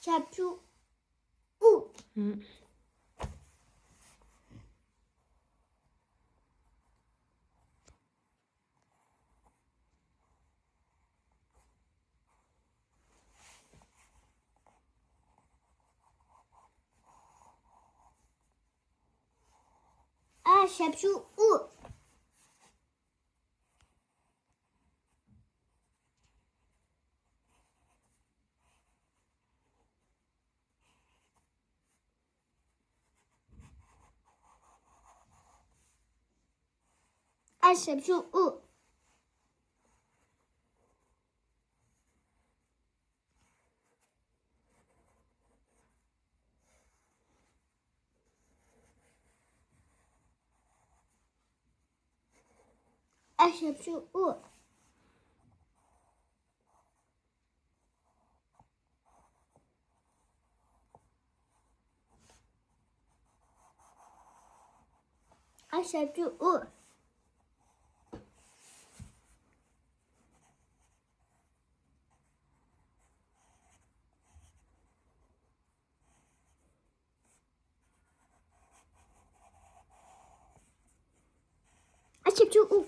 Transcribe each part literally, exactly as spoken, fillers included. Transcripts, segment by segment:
ཞབས་ཀྱུ་ཨུ། ཨུ། ཨ་ཞབས་ཀྱུ་ཨུ། ཨ་ཞབས་ཀྱུ་ཨུ། ཨ་ཞབས་ཀྱུ་ཨུ། ཨ་ཞབས་ཀྱུ་ཨུ། ཨ་ཞབས་ཀྱུ་ཨུ།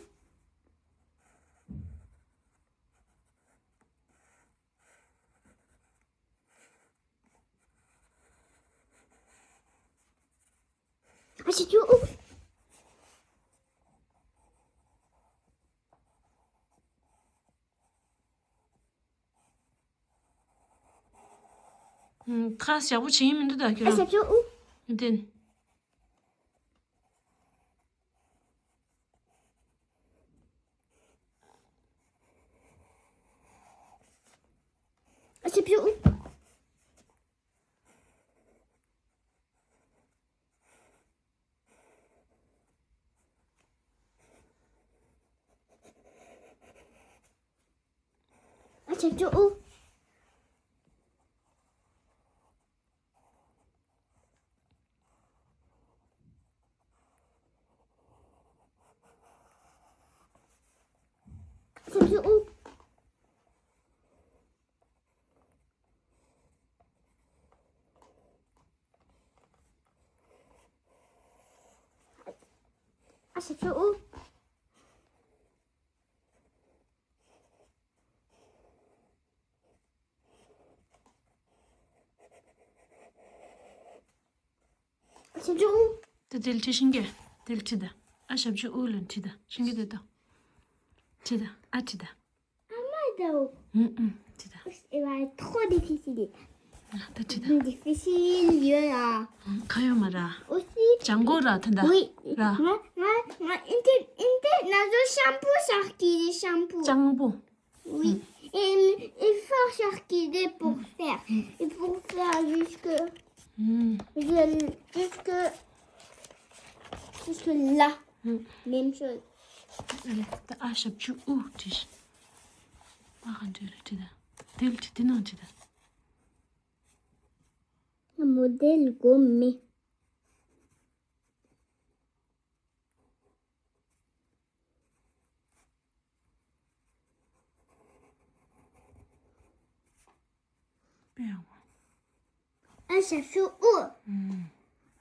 ཨ་ཞབས་ཀྱུ་ཨུ། ཁ་ཞབས་པོ་བྱེད་ཀྱི་མི་འདུག་ད་ཁྱོད་རང་། ཨ་ཞབས་ཀྱུ་ཨུ། འདི། ཨ་ཞབས་ཀྱུ་ཨུ། ཨ་ཞབས་ཀྱུ་ཨུ། ཨ་ཞབས་ཀྱུ་ཨུ། ཨ་ཞབས་ཀྱུ་ཨུ། ཨ་ཞབས་ཀྱུ་ཨུ། དེ་དེ་ལ་ཁྲིད་ཤིང་གེ། དེ་ལ་ཁྲིད་ད། ཨ་ཞབས་ཀྱུ་ཨུ་ལ་ཁྲིད་ད། ཤིང་གེ་དེ་ད། ཁྲིད་ད། ཨ་ཁྲིད་ད། ཨ་མ་དོ། ཨུ་ཨུ། ཁྲིད་ད། Elle va être trop difficile. ཨ་ད་ཁྲིད་ད། Difficile, ཡོད་ཨ། ཁ་ཡོད་མ་ར། Aussi. ལྗང་གུ་ར་ད་ད། Oui. ར། ང་ང་ང་ཨིན་ཏེ་ཨིན་ཏེ་ན་ཟོ་ཤམ་པུ་ཤག་གི་ཤམ་པུ། ལྗང་པོ། Oui. Et il faut chercher des pour faire. Et pour faire jusque, jusque, jusque là. Même chose. ཨ་ཞབས་ཀྱུ་ཨུ་ཁྲིད། ཨ་ཁ་འདྲེ་ལ་ཁྲིད་ད། དེ་ལ་ཁྲིད་དེ་ནང་ཁྲིད་ད། Modèle gommé. ཨ་ཞབས་ཀྱུ་ཨུ།